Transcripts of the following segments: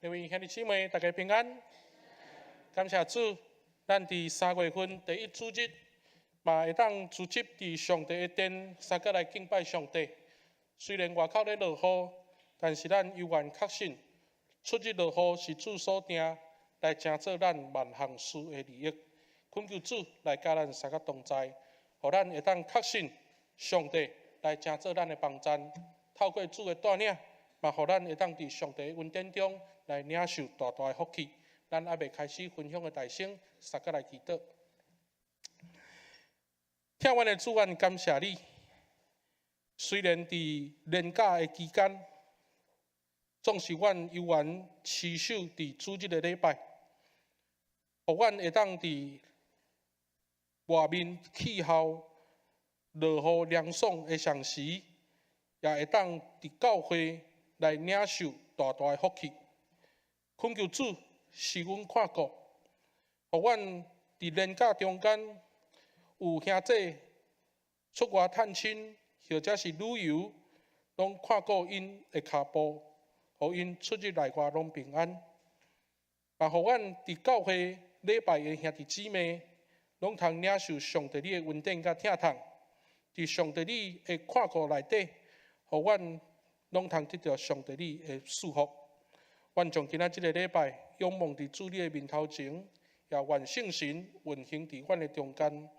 各位兄弟姊妹，大家平安。感謝主，咱佇3月份第一主日，嘛會當聚集佇上帝的殿，相佮來敬拜上帝。雖然外口咧落雨，但是咱猶原確信，出日落雨是主所定，來成做咱萬項事的利益。懇求主來佮咱相佮同在，予咱會當確信上帝來成做咱的幫贊。透過主的帶領，嘛予咱會當佇上帝的恩典中來領受大大的福氣。咱猶未開始分享的大聲，相佮來祈禱。疼阮的主，阮感謝你。雖然佇連假的期間，總是阮猶原持守佇主日的禮拜，予阮會當佇外面氣候落雨涼爽的同時，也會當佇教會來領受大大的福氣。懇求主賜阮看顧，予阮佇連假中間有兄弟出外探親，或者是旅遊，攏看顧𪜶的跤步，予𪜶出入內外攏平安。嘛，予阮佇教會禮拜的兄弟姊妹，攏通領受上帝你的恩典佮疼痛，佇上帝你的看顧內底，予阮攏通得著上帝你的祝福。阮將今仔這个禮拜仰望佇主你的面頭前，也願聖神運行佇阮的中間，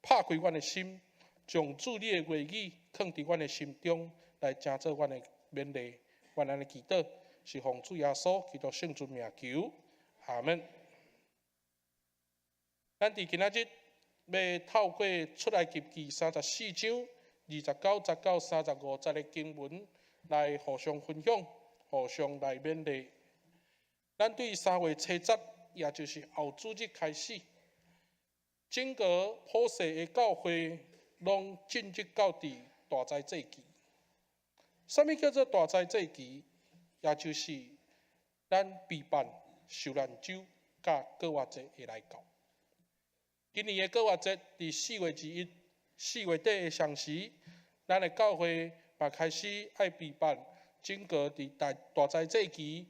拍開阮的心，將主你的話語囥佇阮的心中，來成做阮的勉勵。阮按呢祈禱，是奉主耶穌基督聖尊名求，阿門。咱佇今仔日欲透過出埃及記34章29節到35節的經文來互相分享，互相來勉勵。咱對3月7日，也就是後主日開始，整個普世的教會攏進入到佇大齋節期。啥物叫做大齋節期？也就是咱備辦受難週佮逾越節會來到。今年的逾越節佇4月21，4月底的相時，咱的教會嘛開始愛備辦整個佇大齋節期，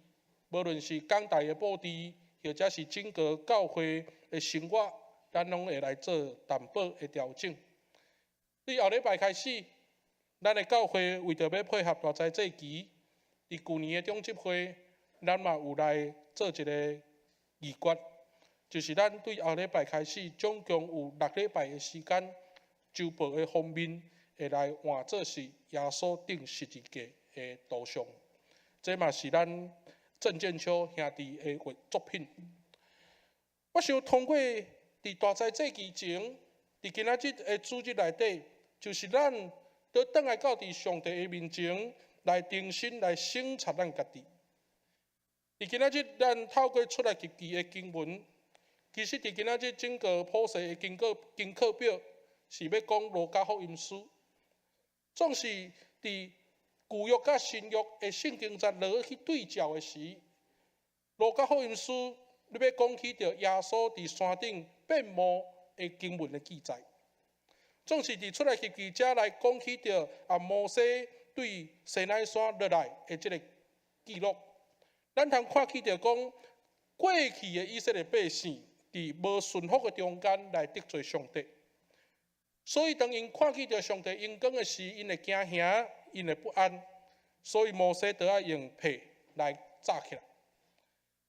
無論是講台的布置，或者是整個教會的生活，咱攏會來做淡薄的調整。對後禮拜開始，咱的教會為著欲配合大齋節期，佇舊年的中執會，咱嘛有來做一个議決，就是咱對後禮拜開始，總共有6禮拜的時間，週報的封面會來換做是耶穌釘十字架的圖像。這嘛是咱鄭建秋兄弟的畫作品。我想通過佇大齋節期前，佇今仔日的主日內底，就是咱閣轉來到佇上帝的面前，來重新來省察咱家己。佇今仔日，咱透過出埃及記的經文，其實佇今仔日整個普世的經課表是欲講路加福音書，總是佇舊約佮新約的聖經節落去對照的時，路加福音書你欲講起著耶穌佇山頂變霧的經文的記載，總是佇出埃及記遮來講起著啊摩西對西奈山落來的這个記錄，咱通看起著講過去的以色列百姓佇無順服的中間來得罪上帝，所以當𪜶看見著上帝榮光的時，𪜶會驚嚇，𪜶會不安，所以摩西就愛用被來罩起來。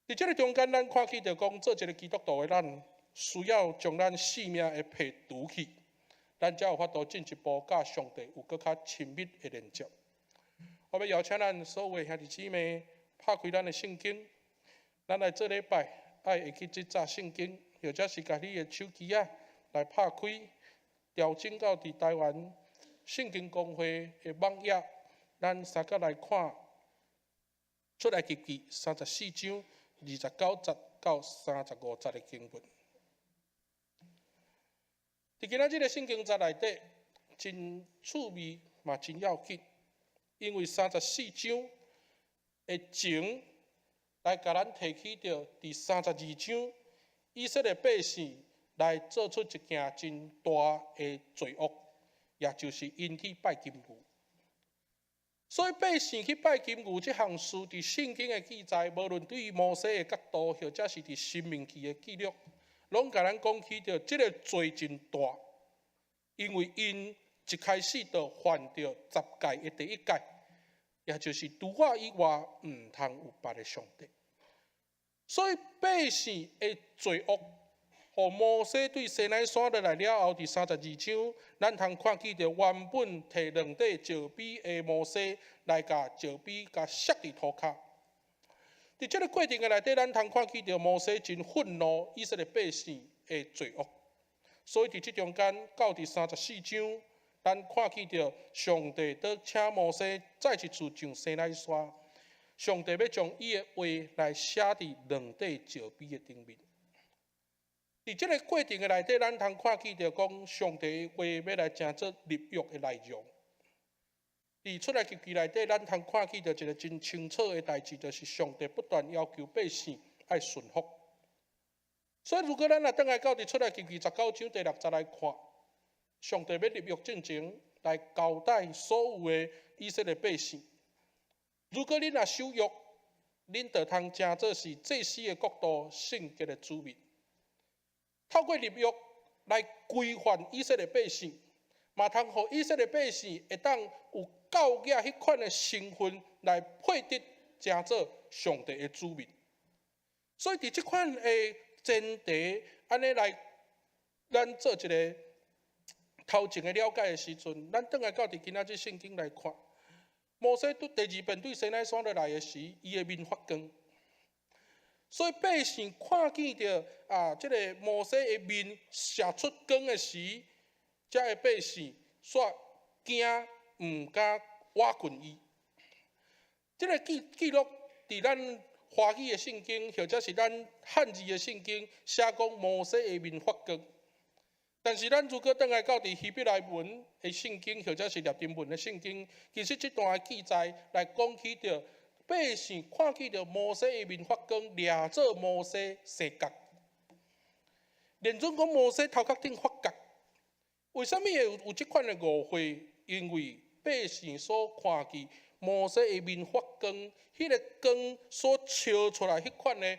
佇這个中間，咱看見著講，做一个基督徒的咱，需要將咱性命的被除去，咱才有法度進一步佮上帝有閣較親密的連接。我欲邀請咱所有的兄弟姊妹，拍開咱的聖經，咱來做禮拜，愛會記這節聖經，或者是共你的手機仔來拍開，調整到佇台灣聖經公會的網頁，咱相佮來看出埃及記34章29節到35節的經文。佇今仔這个聖經節內底，真趣味嘛，真要緊，因為三十四章的前來共咱提起著，佇三十二章以色列百姓來做出一件真大的罪惡，也就是𪜶去拜金牛。所以百姓去拜金牛這項事，佇聖經的記載，無論對摩西的角度，或者是佇申命記的記錄，攏共咱講起著這个罪真大，因為𪜶一開始就犯著十誡的第一誡，也就是除我以外毋通有別个上帝。所以百姓的罪惡，予摩西對西奈山落來了後，佇32章，咱通看見著原本提兩塊石碑的摩西來共石碑共摔佇塗跤。佇這个過程的內底，咱通看見著摩西真憤怒以色列百姓的罪惡。所以佇這中間，到佇34章，咱看見著上帝閣請摩西再一次上西奈山，上帝欲將伊的話來寫佇兩塊石碑的頂面。佇這个過程的內底，咱通看見著講上帝的話欲來成做立約的內容。佇出埃及記內底，咱通看見著一个真清楚的代誌，就是上帝不斷要求百姓愛順服。所以，如果咱若轉來到佇出埃及記19章第6節來看，上帝欲立約進前來交代所有的以色列百姓：如果恁若守約，恁就通成做是祭司的國度、聖潔的子民。透過立約來規範以色列百姓，嘛通予以色列百姓會當有教額彼款的身份來配得成做上帝的子民。所以佇這款的前提，按呢來，咱做一个頭前的了解的時陣，咱轉來到佇今仔日聖經來看，摩西對第二遍對西奈山落來的時，伊的面發光。所以百姓看見著啊，這个摩西的面射出光的時，遮的百姓煞驚，毋敢倚近伊。這个記錄佇咱華語的聖經，或者是咱漢字的聖經，寫講摩西的面發光。但是咱如果轉來到佇希伯來文的聖經，或者是拉丁文的聖經，其實這段的記載來講起著百姓看見著摩西的面發光，掠做摩西生角。連準講摩西頭殼頂發角，為啥物會有這款的誤會？因為百姓所看見摩西的面發光，彼个光所照出來彼款的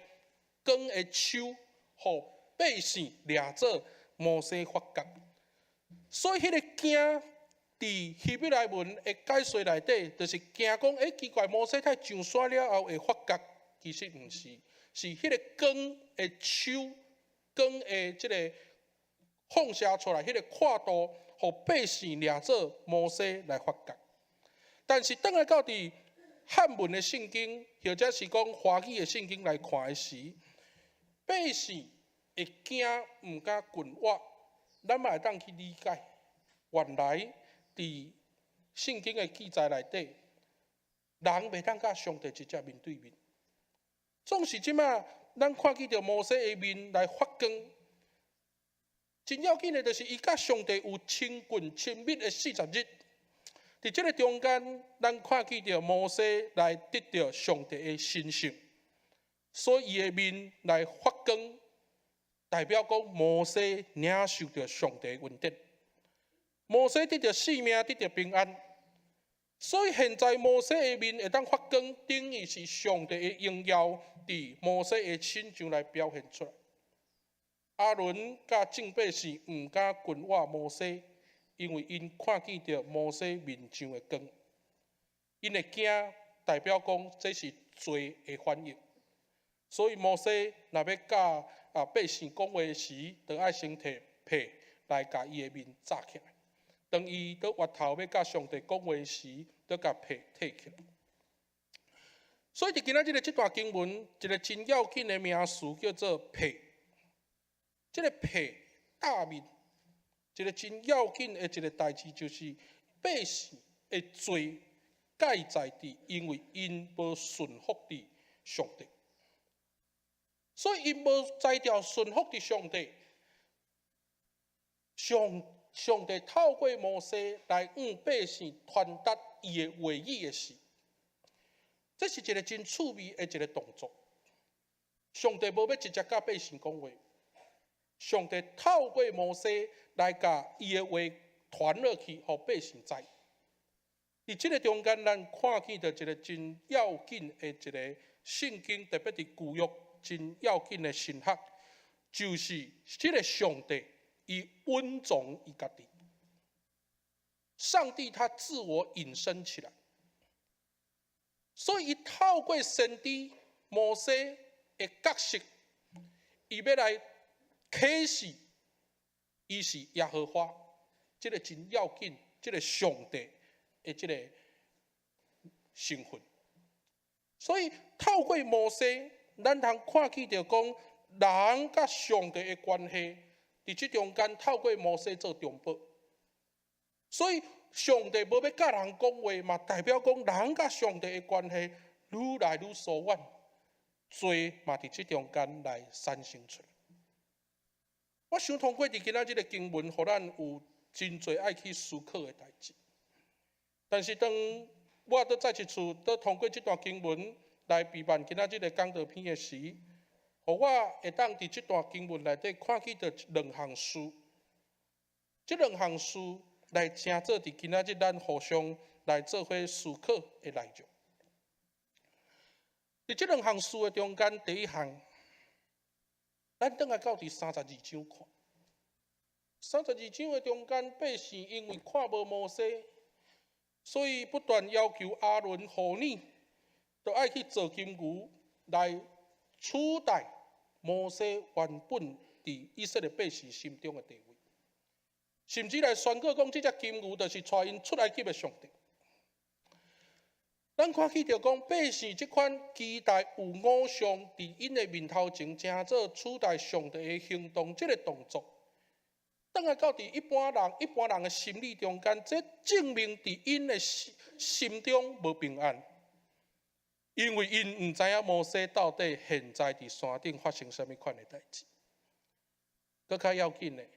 光的手，予百姓掠做摩西發角。所以彼个驚，佇希伯來文的解說內底，就是驚講，欸，奇怪，摩西佇上山了後會發角，其實毋是，是彼个光的手，光的這个放射出來彼个闊度，予百姓掠做摩西來發角。但是轉來到佇漢文的聖經，或者是講華語的聖經來看的時，百姓會驚，毋敢近倚，咱嘛會當去理解，原來佇聖經的記載內底，人袂當佮上帝直接面對面。總是這馬，咱看見著摩西的面來發光，真要緊的就是伊佮上帝有親近親密的40日。佇這个中間，咱看見著摩西來得著上帝的神聖，所以伊的面來發光，代表講摩西領受著上帝的恩典。摩西得著性命，得著平安，所以現在摩西的面會當發光，等於是上帝的榮耀佇摩西的身上來表現出來。亞倫佮眾百姓毋敢近倚摩西，因為𪜶看見著摩西面上的光，𪜶會驚，代表講這是罪的反應。所以摩西若欲佮百姓講話時，就愛先提被來共伊的面罩起來。當伊閣越頭欲佮上帝講話時，閣共被提起來。所以佇今仔日這段經文，一个真要緊的名詞叫做被。這个被罩面，一个真要緊的一个代誌，就是百姓的罪蓋在佇，因為𪜶無順服佇上帝，所以𪜶無才調順服佇上帝。上帝透過摩西來向百姓傳達伊的話語的時，這是一个真趣味的一个動作。上帝無欲直接佮百姓講話，上帝透過摩西來共伊的話傳落去，予百姓知。佇這个中間，咱看見著一个真要緊的一个聖經，特別佇舊約真要緊的神學，就是這个上帝伊隱藏伊家己。上帝他自我隱身起來，所以伊透過先知摩西的角色，伊欲來啟示，伊是耶和華，這个真要緊，這个上帝的這个身份。所以透過摩西，咱通看見著講人佮上帝的關係，佇這中間透過摩西做中保。所以上帝無欲佮人講話，嘛代表講人佮上帝的關係愈來愈疏遠，罪嘛佇這中間來產生出來。我想通過佇今仔這个經文，予咱有真濟愛去思考的代誌。但是當我閣再一次，閣通過這段經文來備辦今仔這个講道片的時，予我會當佇這段經文內底看見著兩項事。這兩項事來成做佇今仔日咱互相來做伙思考的內容。佇這兩項事的中間，第一項，咱轉來到佇三十二章看。三十二章的中間，百姓因為看無摩西，所以不斷要求亞倫、戶珥，都愛去造金牛來取代摩西原本佇以色列百姓心中的地位，甚至來宣告講，這隻金牛就是帶𪜶出埃及的上帝。咱看見著講，百姓這款期待有偶像佇𪜶的面頭前，成做取代上帝的行動，這个動作，轉來到佇一般人的心理中間，這證明佇𪜶的心中無平安，因為𪜶毋知影摩西到底現在佇山頂發生啥物款的代誌。閣較要緊的，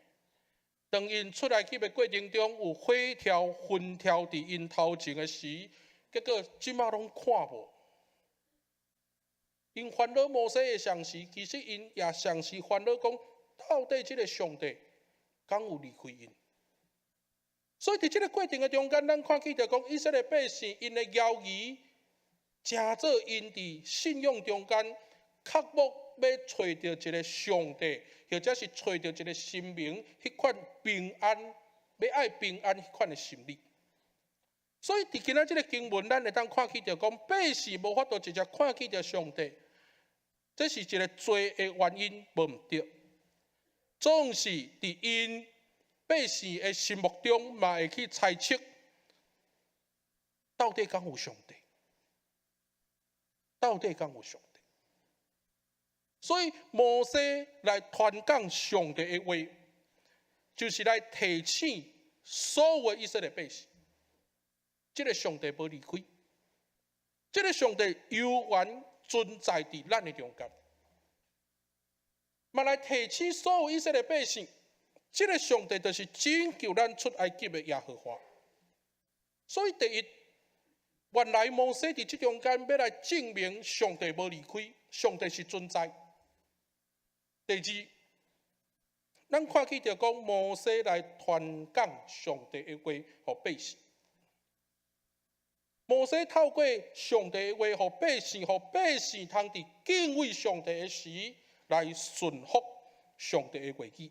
當𪜶出埃及的過程中，有火柱、雲柱佇𪜶頭前的時，結果這馬攏看無。𪜶煩惱摩西的同時，其實𪜶也同時煩惱講，到底這个上帝敢有離開𪜶？所以佇這个過程的中間，咱看見著講，以色列百姓𪜶的猶疑，成做𪜶佇信仰中間渴慕欲揣著一个上帝，或者是揣著一个神明，彼款平安，欲愛平安彼款的心理。所以佇今仔這个經文，咱會當看見著講，百姓無法度直接看見著上帝，這是一个罪的原因，無毋對。總是佇𪜶百姓的心目中，嘛會去猜測，到底敢有上帝？到底敢有上帝？所以摩西來傳講上帝的話，就是來提醒所有的以色列百姓，這个上帝無離開，這个上帝猶原存在佇咱的中間。嘛來提醒所有以色列百姓，這个上帝就是拯救咱出埃及的耶和華。所以第一，原來摩西佇這中間欲來證明上帝無離開，上帝是存在。第二，咱看見著講摩西來傳講上帝的話予百姓。摩西透過上帝的話予百姓，予百姓通佇敬畏上帝的時，來順服上帝的話語。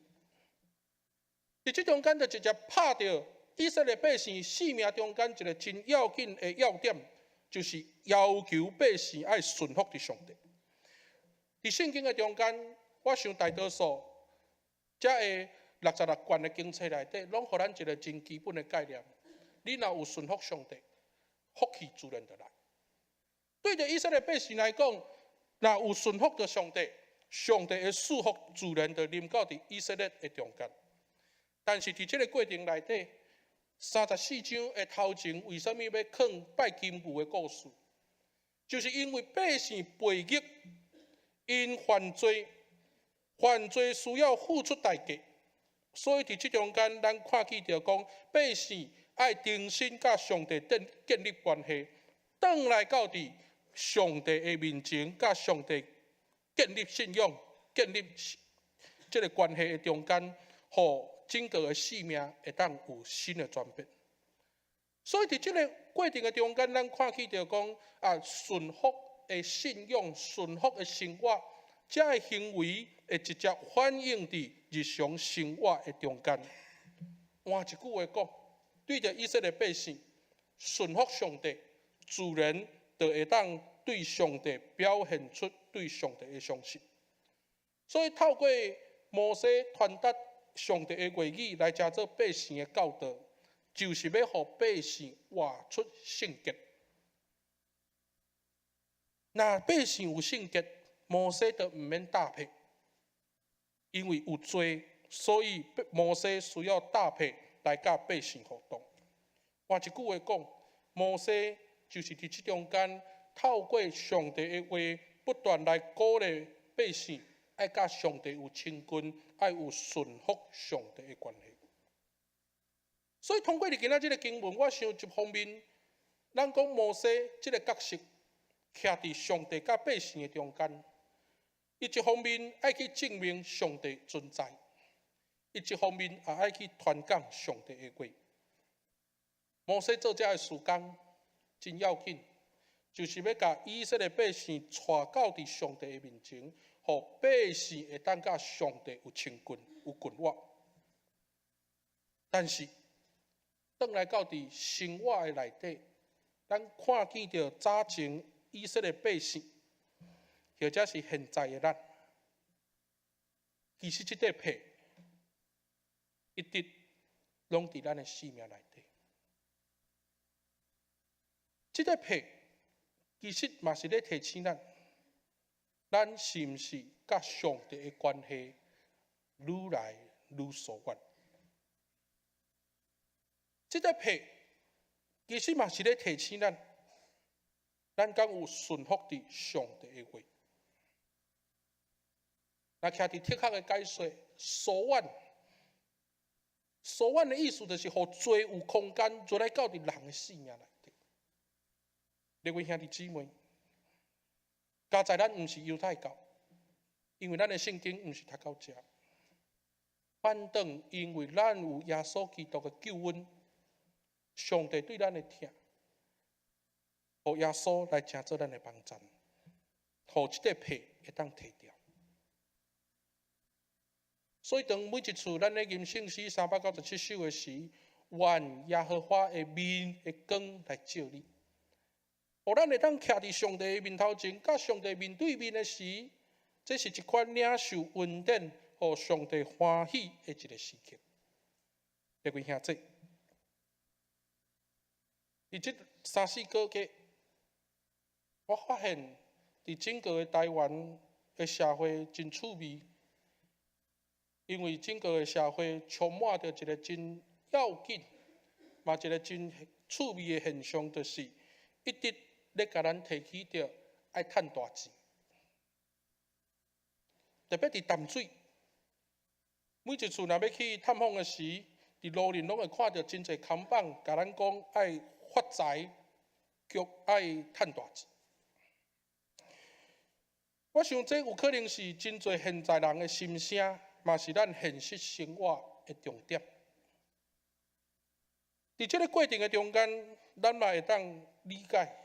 佇這中間就直接拍著以色列百姓性命中間一个真要緊的要點，就是要求百姓愛順服佇上帝。佇聖經的中間，我想大多數遮个66卷的經冊內底，攏予咱一个真基本的概念：你若有順服上帝，福氣自然就來。對著以色列百姓來講，若有順服著上帝，上帝的賜福自然就臨到佇以色列的中間。但是佇這个過程內底，34章的頭前為啥物欲囥拜金牛的故事？就是因為百姓背逆，𪜶犯罪，犯罪需要付出代價，所以佇這中間，咱看見著講，百姓愛重新佮上帝建立關係，轉來到佇上帝的面前，佮上帝建立信仰、建立這个關係的中間，予整個的性命會當有新的轉變。所以佇這个過程的中間，咱看見著講啊，順服的信仰、順服的生活，這个行為會直接反映佇日常生活的中間。換一句話講，對著以色列百姓順服上帝，自然就會當對上帝表現出對上帝的相信。所以透過摩西傳達上帝的話語來成做百姓的教導，就是欲予百姓活出聖潔。若百姓有聖潔，摩西就毋免擔迫，因為有罪，所以摩西需要擔迫來佮百姓互動。換一句話講，摩西就是佇這中間透過上帝的話，不斷來鼓勵百姓，愛佮上帝有親近，愛有順服上帝的關係。所以通過佇今仔這个經文，我想一方面，咱講摩西這个角色，徛佇上帝佮百姓的中間，伊一方面愛去證明上帝存在，伊一方面也愛去傳講上帝的話。摩西做這个事工真要緊，就是欲共以色列百姓帶到佇上帝的面前，予百姓會當佮上帝有親近、有近活。但是，轉來到佇生活的內底，咱看見著早前以色列百姓，或者是現在的咱，其實這塊皮一直攏佇咱的生命內底。這塊皮其實嘛是咧提醒咱，咱是毋是佮上帝的關係愈來愈疏遠？這塊皮其實嘛是咧提醒咱，咱敢有順服佇上帝的話？若徛佇哲學的解說，疏遠，疏遠的意思就是予罪有空間入來到佇人的生命內底。各位兄弟姊妹，佳哉咱毋是猶太教，因為咱的聖經毋是讀到遮。反轉因為咱有耶穌基督的救恩，上帝對咱的疼，予耶穌來成做咱的幫贊，予這塊皮會當提掉。所以當每一次咱咧吟聖詩397首的時，願耶和華的面的光來照你，予咱會當徛佇上帝的面頭前，佮上帝面對面的時，這是一款領受恩典、予上帝歡喜的一个時刻。各位兄弟，佇這三四個月，我發現佇整個的台灣的社會真趣味，因為整個的社會充滿著一个真要緊，嘛一个真趣味的現象，就是一直咧共咱提起著愛趁大錢，特別佇淡水，每一次若欲去探訪的時，佇路面攏會看著真濟看板，共咱講愛發財，叫愛趁大錢。我想這有可能是真濟現在人的心聲，嘛是咱現實生活的重點。佇這个過程的中間，咱嘛會當理解，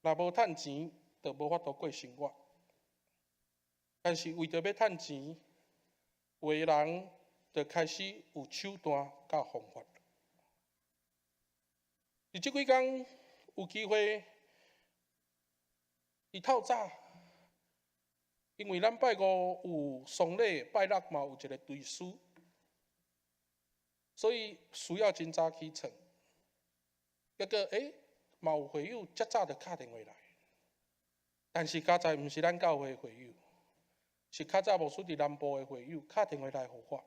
若無趁錢，就無法度過生活。但是為著欲趁錢，有的人就開始有手段佮方法。佇這幾工有機會，佇透早，因為咱拜五有喪禮，拜六嘛有一个追思，所以需要真早起床。結果嘛有會友遮早就敲電話來，但是佳哉毋是咱教會會友，是較早牧師佇南部的會友敲電話來予我，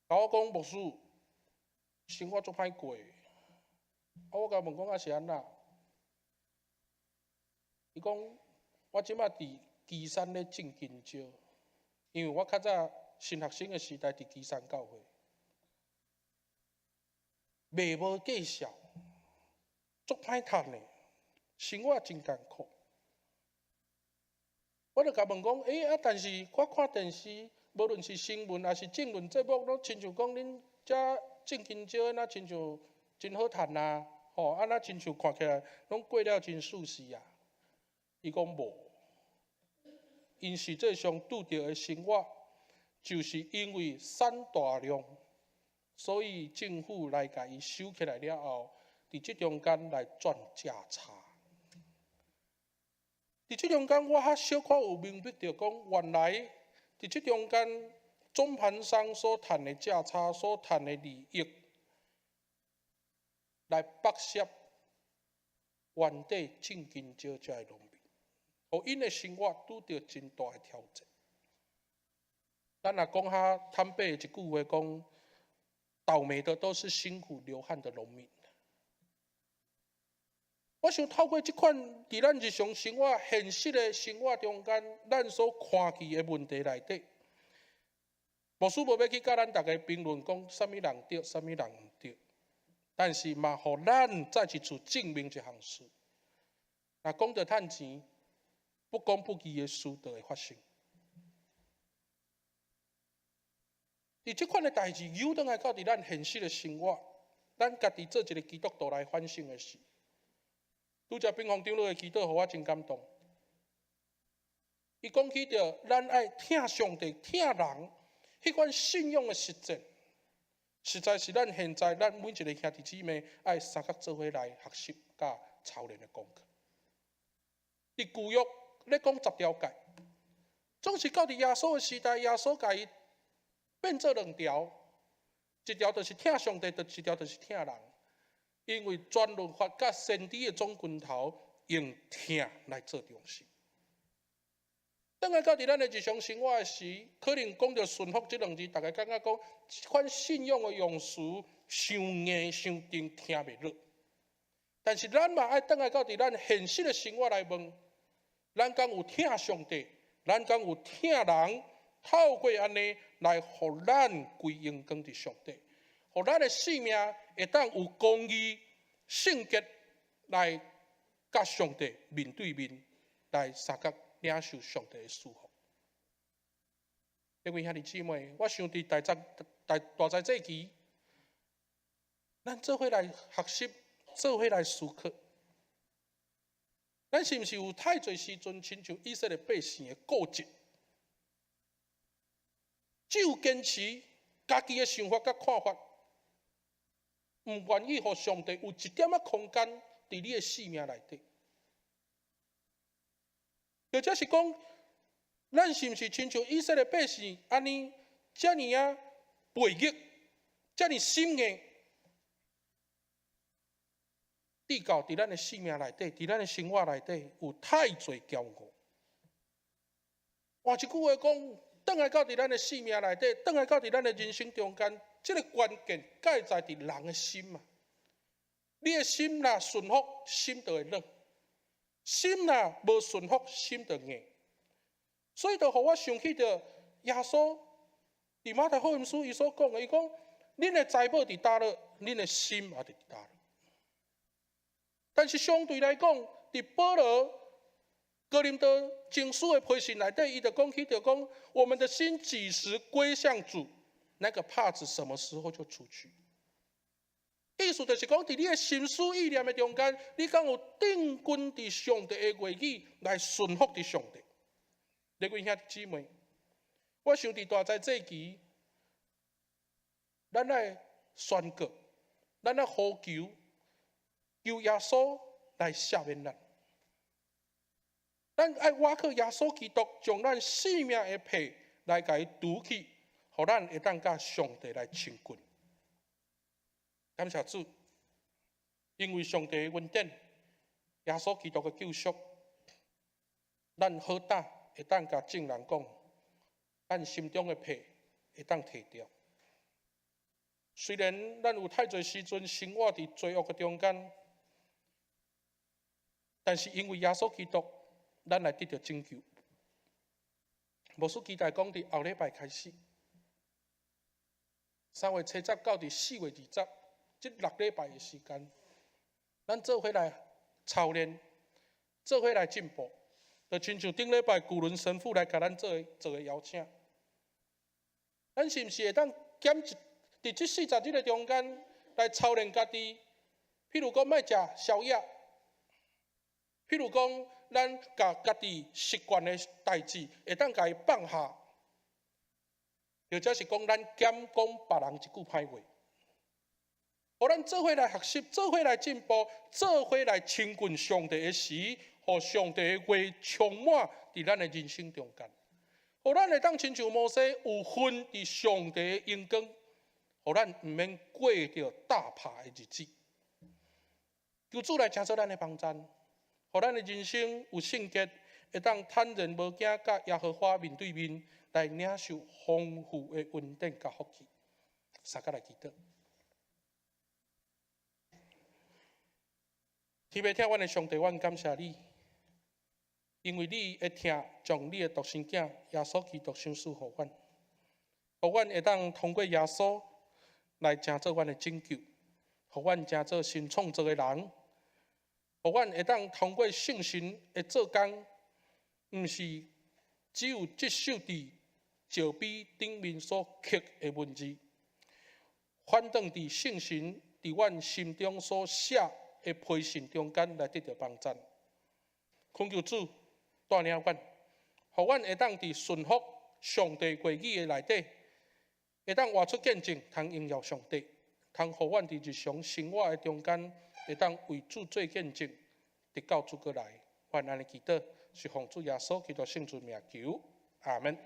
共我講牧師生活足歹過，啊我共問講啊是按怎？伊講我這馬佇旗山咧種香蕉，因為我較早神學生的時代佇旗山教會，賣無見效，足歹趁的，生活真艱苦。我就共問講，啊，但是我看電視，無論是新聞抑是政論節目，攏親像講恁遮種香蕉的，若親像真好趁啊，吼，啊，若親像看起來攏過了真舒適啊。伊講無，𪜶實際上拄著的生活，就是因為產大量，所以政府來共伊收起來了後，佇這中間來賺價差。佇這中間，我較小可有明白著講，原來佇這中間中盤商所趁的價差、所趁的利益，來剝削原底種香蕉遮的農民，予𪜶的生活拄著真大的挑戰。咱若講較坦白一句話，講倒霉的都是辛苦流汗的農民。我想透過這款佇咱日常生活、現實的生活中間，咱所看見的問題內底，牧師無欲去共咱逐家評論講啥物人對，啥物人毋對，但是嘛，予咱再一次證明一項事。若講著趁錢，不公不義的事就會發生。佇這款的代誌，扭轉來到佇咱現實的生活，咱家己做一个基督徒來反省的是，拄才冰紅長老的祈禱，予我真感動。伊講起著，咱愛疼上帝、疼人，彼款信仰的實踐，實在是咱現在咱每一个兄弟姊妹愛相佮做伙來學習佮操練的功課。佇舊約咧講十條誡，總是到佇耶穌的時代，耶穌共伊變做兩條，一條就是疼上帝，一條就是疼人。因為全律法佮先知的總拳頭用疼來做中心。轉來到佇咱的日常生活的時，可能講著順服這兩字，逐家感覺講這款信仰的用詞傷硬傷重，聽袂落。但是咱嘛愛轉來到佇咱現實的生活來問：咱敢有疼上帝？咱敢有疼人？透過按呢來予咱歸榮光佇上帝，予咱的生命會當有公義、聖潔來佮上帝面對面來相佮領受上帝的祝福。各位兄弟姊妹，我想佇大大大齋節期，咱做伙來學習，做伙來思考。咱是毋是有太濟時陣，親像以色列百姓的固執，只有堅持家己的想法佮看法，毋願意予上帝有一點仔空間佇你的生命內底？或者是講，咱是毋是親像以色列百姓按呢，遮爾仔背逆，遮爾心硬，至到佇咱的生命內底，佇咱的生活內底有太濟驕傲。換一句話講，轉來到佇咱的生命內底，轉來到佇咱的人生中間，這个關鍵蓋在佇人的心啊！你的心若順服，心就會軟；心若無順服，心就硬。所以就予我想起著耶穌佇馬太福音書伊所講的，伊講：恁的財寶佇佗落，恁的心也佇佗落。但是相對來講，佇保羅哥林多前書的批信內底，伊就講起著講：我們的心幾時歸向主，那個帕子什麼時候就除去。意思就是講，佇你的心思意念的中間，你敢有定睛佇上帝的話語來順服佇上帝？各位兄弟姊妹，我想佇大齋節期，咱愛宣告，咱愛呼求，求耶穌來赦免咱。咱愛倚靠耶穌基督，將咱生命的皮來共伊除去，予咱會當佮上帝來親近。感謝主，因為上帝的恩典，耶穌基督的救贖，咱好膽會當共眾人講，咱心中的皮會當提掉。雖然咱有太濟時陣生活佇罪惡的中間，但是因為耶穌基督，咱來得著拯救。牧師期待講，佇後禮拜開始，3月7到佇4月20，這6禮拜的時間，咱做伙來操練，做伙來進步，就親像頂禮拜古倫神父來共咱做的邀請。咱是毋是會當減一，佇這40日的中間來操練家己，譬如講，莫食宵夜；譬如講，咱共家己習慣的代誌，會當共伊放下；或者是講，咱減講別人一句歹話。予咱做伙來學習，做伙來進步，做伙來親近上帝的時，予上帝的話充滿佇咱的人生中間。予咱會當親像摩西有份佇上帝的榮光，予咱毋免過著膽拍的日子。求主來成做咱的幫贊，予咱的人生有聖潔，會當坦然無驚，佮耶和華面對面來領受豐富的恩典佮福氣。大家來祈禱。天父疼阮的上帝，阮感謝你，因為你的疼將你的獨生囝耶穌基督賞賜予阮，予阮會當通過耶穌來成做阮的拯救，予阮成做新創造的人，予阮會當通過聖神的做工，毋是只有執守佇石碑頂面所刻的文字，反轉佇聖神佇阮心中所寫的批信中間來得著幫贊。懇求主帶領阮，予阮會當佇順服上帝話語的內底，會當活出見證，通榮耀上帝，通予阮佇日常生活的中間，會當為主做見證，直到主閣來。阮按呢祈禱，是奉主耶穌基督聖尊名求，阿門。